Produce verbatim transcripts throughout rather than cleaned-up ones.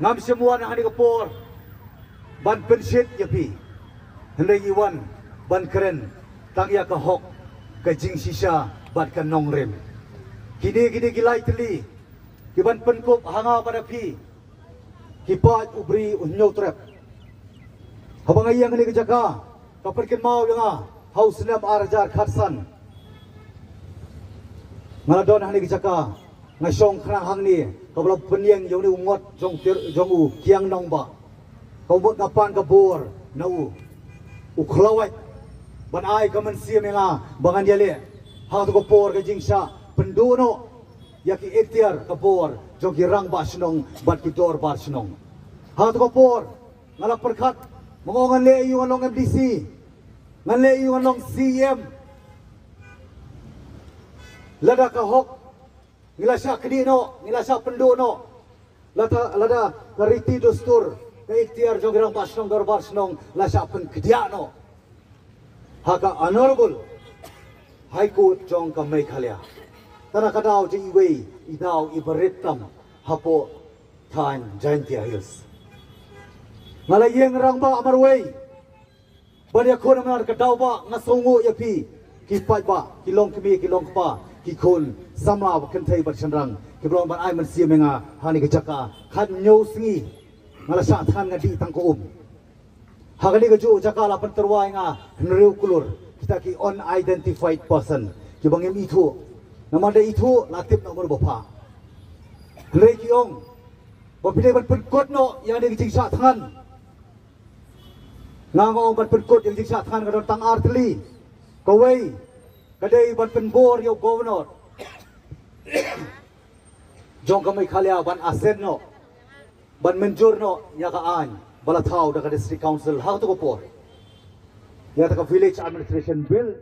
Ngam shym wan ha kane ka por ban pynshit ïa phi, hynrei ngi wan ban kren tang ïa ka hok, ka jingshisha bad ka nongrim. Kine kine ki lai tylli ki ban pynkup ha nga bad ha phi ki paid u Bri u Hynñiewtrep. Haba nga ïeng ha kane ka jaka, ka pynkynmaw ïa nga ha u snem ar hajar khatsan. Nga la don ha kane ka jaka, nga shong khnang hangne kaba la pynïeng ïa une u ngot jong u Kiang Nangbah. Ka mut nga pan ka bor na u, u khlawait ban ai ka mynsiem ïa nga ba ngan ïaleh ha kato ka por ka jingshah pynduh noh ïa ki ikhtiar ka bor jong ki rangbah shnong bad ki dorbar shnong. Ha kato ka por nga la pyrkhat, ma nga ngan leh ïa u ngan long M D C, ngan leh ïa u ngan long C E M. Lada ka hok ngi la shah kdiah noh, ngi la shah pynduh noh. Lada, lada ka riti dustur, ka ikhtiar jong ki rangbah shnong dorbar shnong la shah pynkdiah noh ha ka Honorable High Court jong ka Meghalaya. Tang na ka daw jong iwei i daw iba rit tam hapoh thaiñ Jaintia Hills. Nga la ïeng rangbah marwei ban ïakhun namar ka daw ba nga sngewnguh ïa phi ki paidbah, ki longkmie ki longkpa, ki khun samla ba kynthei bad shynrang kiba long ban ai mynsiem ïa nga ha kane ka jaka. Khathynñiew sngi nga la shah thngan, nga dih tang ka um. Ha kane kajuh jaka la pyntyrwa ïa nga hynriew klur kita ki unidentified person kiba ngim ithuh. Namar da ithuh la tip noh mano ba phah. Hynrei ki ong ba phi dei ban pynkut noh ïa kane ka jingshah thngan. Nga nga ong ban pynkut ïa ka jingshah thngan ka don tang ar tylli. Kawei ka dei ban pynbor ïa u Governor jong ka Meghalaya ban assent noh, ban mynjur noh ïa ka aiñ ba la thaw da ka District Council ha kato ka por, ïa kata ka Village Administration Bill,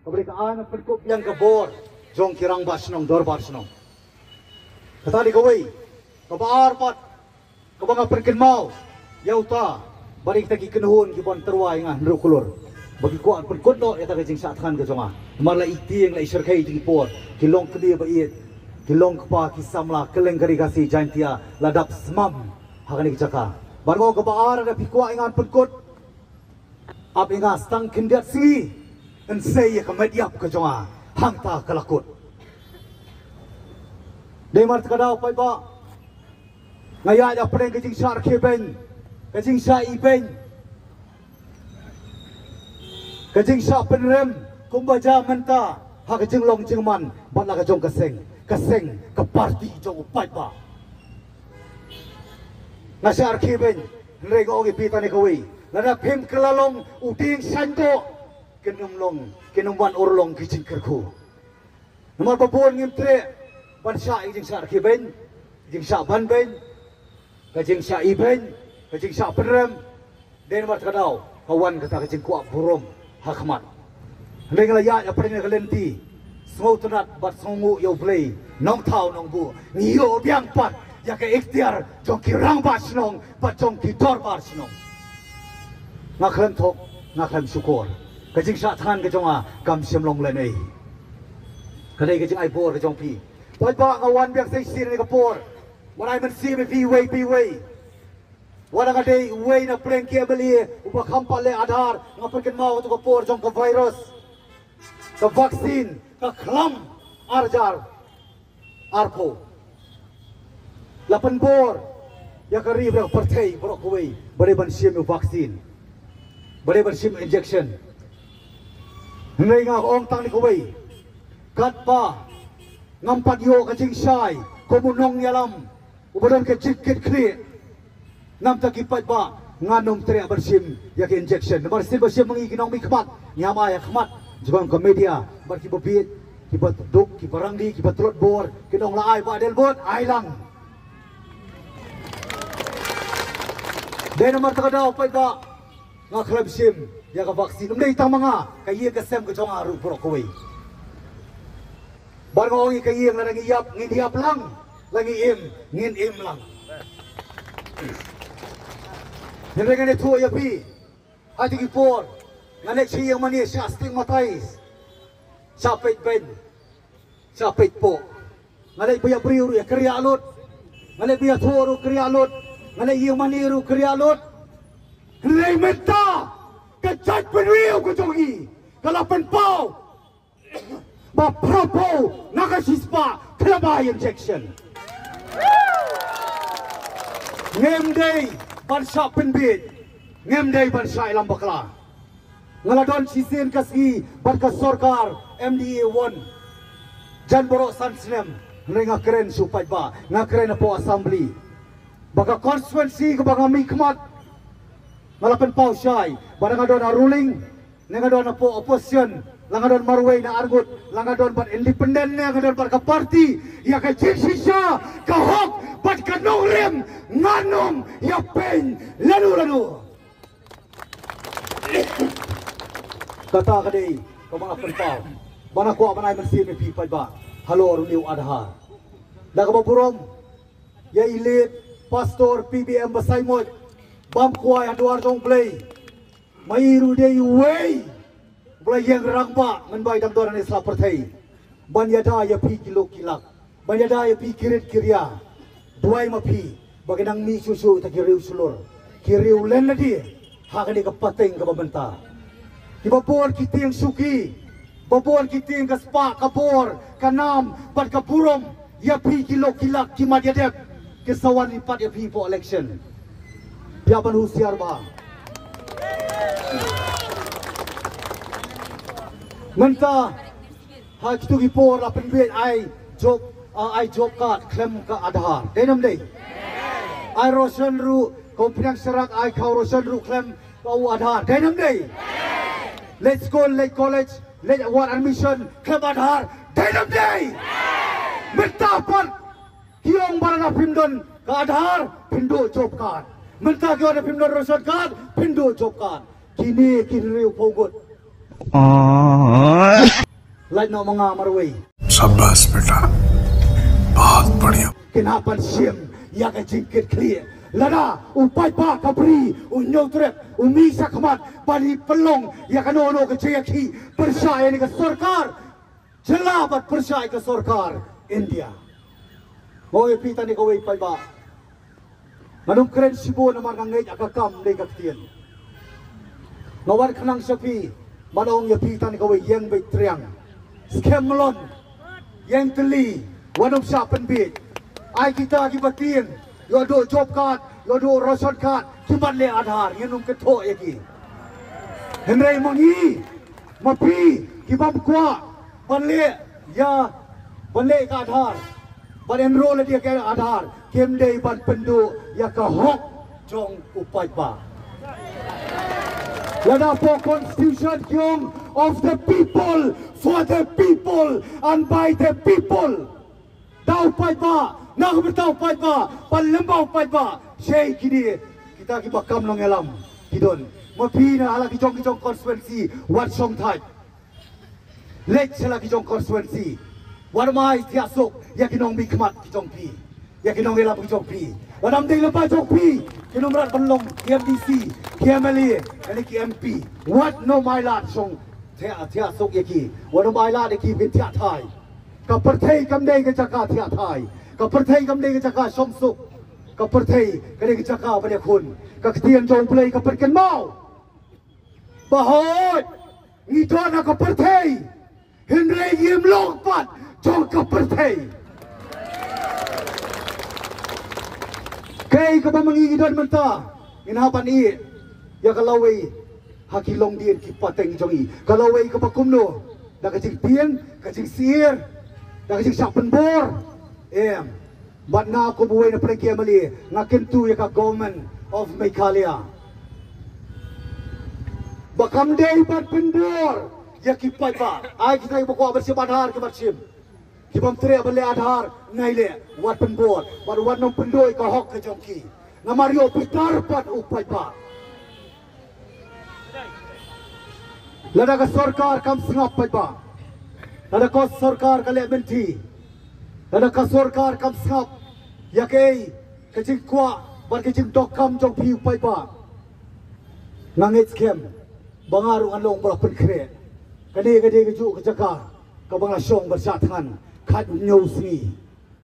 kaba dei ka aiñ ban pynkup biang ka bor jong ki rangbah shnong dorbar shnong. Kata dei kawei. Kaba ar pat kaba nga pynkynmaw ïa uta ba dei kita ki kynhun kiba wan tyrwa ïa nga hynriew klur ba ki kwah pynkut noh ïa kata ka jingshah thngan ka jong nga. Namar la i tieng la i shyrkhei ïa ki por, ki longkmie ba ïeit, ki longkpa, ki samla kylleng ka Ri Khasi Jaintia la dap smam ha kane ka jaka. Bad nga ong kaba ar, lada phi kwah ïa nga ban pynkut, ap ïa nga sa tang khyndiat sngi, yn sei ïa ka met ïap ka jong nga, hangta ka la kut. Dei namar kata ka daw paidbah nga ïaid hapdeng ka jingshah rkhie beiñ, ka jingshah ibeiñ, ka jingshah pynrem kumba jia mynta ha ka jinglong jingman bad la ka jong ka seng, ka seng ka party jong u paidbah. Nga shah rkhie beiñ, hynrei nga ong ïa phi tang kane kawei, lada phim kylla long u dieng shaiñdoh, kin ym long, kin ym wan urlong ki jingkyrkhu. Namar ba bun ngim treh ban shah ïa ka jingshah rkhie beiñ, jingshah ban beiñ, ka jingshah ibeiñ, ka jingshah pynrem. Dei namar kata ka daw ka wan kata ka jingkwah burom ha khmat. Hynrei nga la ïaid hapdeng ka lynti sngewtynnat bad sngewnguh ïa U Blei, Nongthaw Nongbuh, ngi ïoh biang pat ïa ka ikhtiar jong ki rangbah shnong bad jong ki dorbar shnong. Nga khlem thok, nga khlem shukor. Ka jingshah thngan ka jong nga kam shym long lehnohei. Ka dei ka jingai bor ka jong phi. Paidbah, nga wan biang sa shisien ha kane ka por ban ai mynsiem ïa phi iwei pa iwei. Wat la nga dei uwei na pdeng ki M L A uba kham pat leh Aadhaar, nga pynkynmaw ha kato ka por jong ka virus, ka vaccine ka khlam ar hajar arphew. La pynbor ïa ka ri bad ka pyrthei baroh kawei ba dei ban shim ïa u vaccine, ba dei ban shim injection. Hynrei nga ong tang kane kawei, katba ngam pat ïoh ka jingshai kum u nongïalam uba don ka jingkitkhlieh na ka bynta ki paidbah, ngan ym treh ban shim ïa ka injection. Namar shisien ba shim ma ngi ki nongmihkhmat, ngi hap ai ha khmat jong ka media bad kiba bieit, kiba duk, kiba rangli, kiba tlot bor, kin ong la ai Bah Adelbert, ai lang. Dei namar kata ka daw paidbah nga khlem shim ïa ka vaccine. Ym dei tang ma nga, ka ïing ka sem ka jong nga ruh baroh kawei. Bad nga ong ïa ka ïing, lada ngi ïap ngin ïap lang, la ngi im ngin im lang. Hynrei ngan ïathuh ïa phi, ha kito ki por nga leit sha ïing mane, shah stigmatize, shah peit beiñ, shah peit poh. Nga leit ba ïa briew ruh ïa kyrïah lut, nga leit ba ïathuh ruh kyrïah lut. Nga la ïeng mane ruh kyrïa lut. Hynrei mynta ka jaitbynriew ka jong ngi ka la pynpaw ba phraphew na ka shispah khlem ai injection. Ngim dei ban shah pynbiej, ngim dei ban shah ïalam bakla. Nga la don shisien ka sngi bad ka sorkar M D A one. Jan baroh san snem, hynrei nga kren sha u paidbah, nga kren hapoh assembly. Ba ka constituency kaba nga mihkhmat, nga la pynpaw shai ba nga don ha ruling, ne nga don hapoh opposition, la nga don marwei na arngut, la nga don bad independent, ne nga don bad ka party, ïa ka jingshisha, ka hok bad ka nongrim ngan ym ïa pyn lano lano. Kata ka dei kaba nga pynpaw ba nga kwah ban ai mynsiem ïa phi paidbah halor une u Aadhaar. Da kaba burom ïa i late Pastor P B M Basaiawmoit, bam kwai ha duar jong U Blei. Ma i ruh dei uwei u ba la ïeng rangbah mynba i dang don hangne sha pyrthei, ban ïada ïa phi ki lok ki lak, ban ïada ïa phi ki rit ki ria. Duwai ma phi ba kin nang mih shuh shuh ïa kita ki riew shlur, ki riew lynti ha kane ka pateng kaba mynta, kiba bun ki tieng shuki, ba bun ki tieng ka spah ka bor, ka nam bad ka burom ïa phi ki lok ki lak, ki mat ïa dep, ki sa wan ri pat ïa phi hapoh election. Phi hap ban husiar bha. Mynta ha kitu ki por la pynbiej ai job, ah, ai job card khlem ka Aadhaar. Dei ne ym dei? Ai ration ruh, ka umphniang sharak ai khaw ration ruh khlem ka u Aadhaar. Dei ne ym dei? Leit skul, leit college, leit wad admission khlem Aadhaar. Dei ne ym dei? Mynta pat ki ong ba lada phim don ka Aadhaar phin duh job card. Mynta ki ong lada phim don ration card phin duh job card. Kine ki hynriewphew ngut. Lait noh ma nga marwei. शाबाश बेटा, बहुत बढ़िया। Kin hap ban shim ïa ka jingkitkhlieh. Lada u paidbah ka Bri u Hynñiewtrep u mih shakhmat ban ïa pynlong ïa kano kano ka jingïakhih pyrshah ïa kane ka sorkar jylla bad pyrshah ïa ka sorkar India. Nga ong ïa phi tang ïa kawei paidbah. Ngan ym kren shibun namar nga ngeit ïa ka kam ne ka ktien. Nga wan khnang sha phi ban ong ïa phi tang ïa kawei, ïeng beit triang. Skhem lon. Ïeng tylli. Wat ym shah pynbiej. Ai kita kiba tieng, ïoh duh job card, ïoh duh ration card, ki mat leh Aadhaar, ngin ym kynthoh ïa ki. Hynrei ma ngi, ma phi, ki bym kwah ban leh ïa, ban leh ka Aadhaar, ban enroll ïa ka Aadhaar, kim dei ban pynduh ïa ka hok jong u paidbah. Lada hapoh Constitution ki ong of the people, for the people and by the people. Da u paidbah, na ka bynta u paidbah, ban lyngba u paidbah. Shei kine kita kiba kam nongïalam ki don. Ma phi na ha la ki jong ki jong constituency, wat shong thait. Leit sha la ki jong constituency. Wat ym ai thiah suk ïa ki nongmihkhmat ki jong phi, ïa ki nongïalam ki jong phi. Wat ym dei lyngba jong phi kin ym rat ban long ki M D C, ki M L A, ïa ki M P. Wat ym ai lad shong thiah, thiah suk ïa ki. Wat ym ai lad ïa ki ban thiah thai. Ka pyrthei kam dei ka jaka thiah thai. Ka pyrthei kam dei ka jaka shong suk. Ka pyrthei ka dei ka jaka ban ïakhun. Ka ktien jong U Blei ka pynkynmaw ba hooid ngi don ha ka pyrthei, hynrei ngim long part jong ka pyrthei. Kaei kaba ma ngi ngi don mynta, ngin hap ban ïeh ïa ka lawei ha ki longdien ki pateng jong ngi. Ka lawei kaba kumno? Da ka jingtieng, ka jingsyier, da ka jingshah pynbor. Em. Bad nga kum uwei na pdeng ki M L A, nga kyntu ïa ka Government of Meghalaya ba kam dei ban pynbor ïa ki paidbah. Ai kita kiba kwah ban shim Aadhaar ki ban shim. Ki bym treh ban leh Aadhaar, nai leh, wat pynbor, wat, wat nym pynduh ïa ka hok ka jong ki. Namar ïoh bitar pat u paidbah. Lada ka sorkar kam sngap paidbah, lada ka sorkar ka leh mynta, lada ka sorkar kam sngap ïa kaei ka jingkwah bad ka jingdonkam jong phi u paidbah, nga ngeit skhem ba nga ruh ngan long ba la pynkhreh. Kane ka dei kajuh ka jaka kaba nga la shong ban shah thngan khathynñiew sngi.